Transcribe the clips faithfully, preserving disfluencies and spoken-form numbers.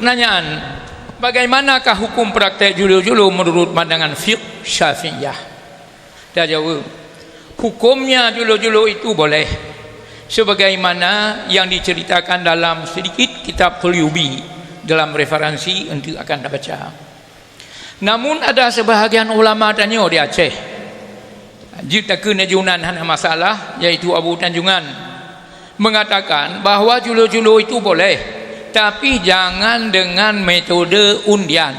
Pertanyaan, bagaimanakah hukum praktek julu-julu menurut pandangan fiqh Syafi'iyah? Tajaweueb, hukumnya julu-julu itu boleh, sebagaimana yang diceritakan dalam sedikit kitab Qulyubi dalam referensi untuk akan tabaca. Namun ada sebahagian ulama tanyoe di Aceh, jeuet takheun Yunan hana masalah, yaitu Abu Tanjungan, mengatakan bahwa julu-julu itu boleh, tapi jangan dengan metode undian.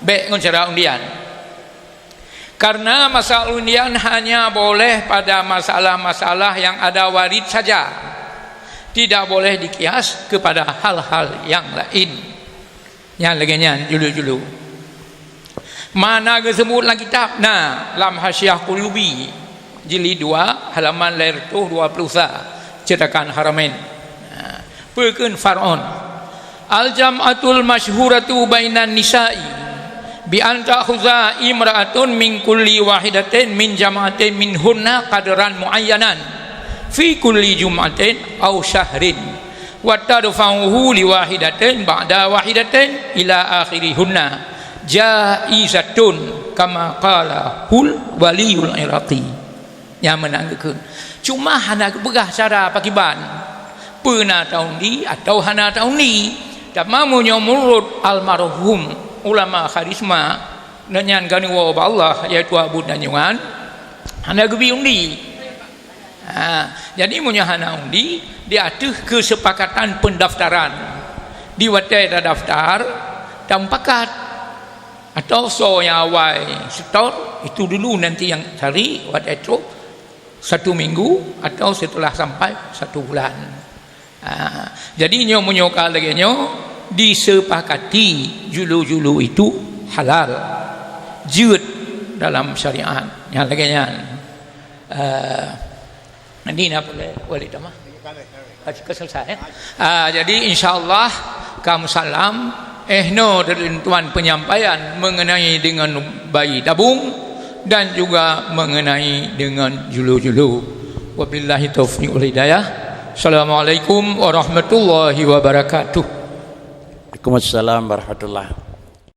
Bék ngon cara undian. Karena masalah undian hanya boleh pada masalah-masalah yang ada warid saja. Tidak boleh dikias kepada hal-hal yang lain. Nyan lagée nyan julu-julu. Mana geuseubut lam kitab? Na, lam Hasyiah Qulyubi, jilid dua, halaman lhée reutôh dua puluh sa, Cetakan Haramain. Nah, peue kheun Firaun? Al-jam'atul masyhuratu bainan nisa'i bi an ta'khudha imra'atun min kulli wahidatin min jam'atin minhunna qadran muayyanan fi kulli jum'atin aw syahrin, wa tadfa'uhu li wahidatin ba'da wahidatin ila akhirihunna jaizatun kama qalahul waliyul iraqi. Nyang meunan geukheun. Cuma hana geupeugah cara pakiban, peue na taundi atawa hana taundi. Tapi meunyoe meunurot almarhum ulama Kharisma, nyan ganeuk woe bak Allah, yaitu Abu Tanjungan, hana geubi undi. Ha, jadi meunyoe hana undi, di ateueh keusepakatan pendaftaran. Di watée tadaftar, tamupakat. Atawa soe nyang awai setor, itu dulu nanti nyang cari, watée trok satu minggu atau setelah sampai satu bulan. Ha, jadi nyoe meunyoe ka lagée nyoe, disepakati julu-julu itu halal, jeuet dalam syariat. Nyang lagée nyan. Eh, Nyan boleh, boleh tamah. Ah, ka selesai, ya? Ah, jadi insya Allah ka meusalam, eh, nyoe dari tuan penyampaian mengenai dengan bayi tabung dan juga mengenai dengan julu-julu. Wabillahi taufiq wal hidayah. Assalamualaikum warahmatullahi wabarakatuh. Waalaikumsalam warahmatullahi.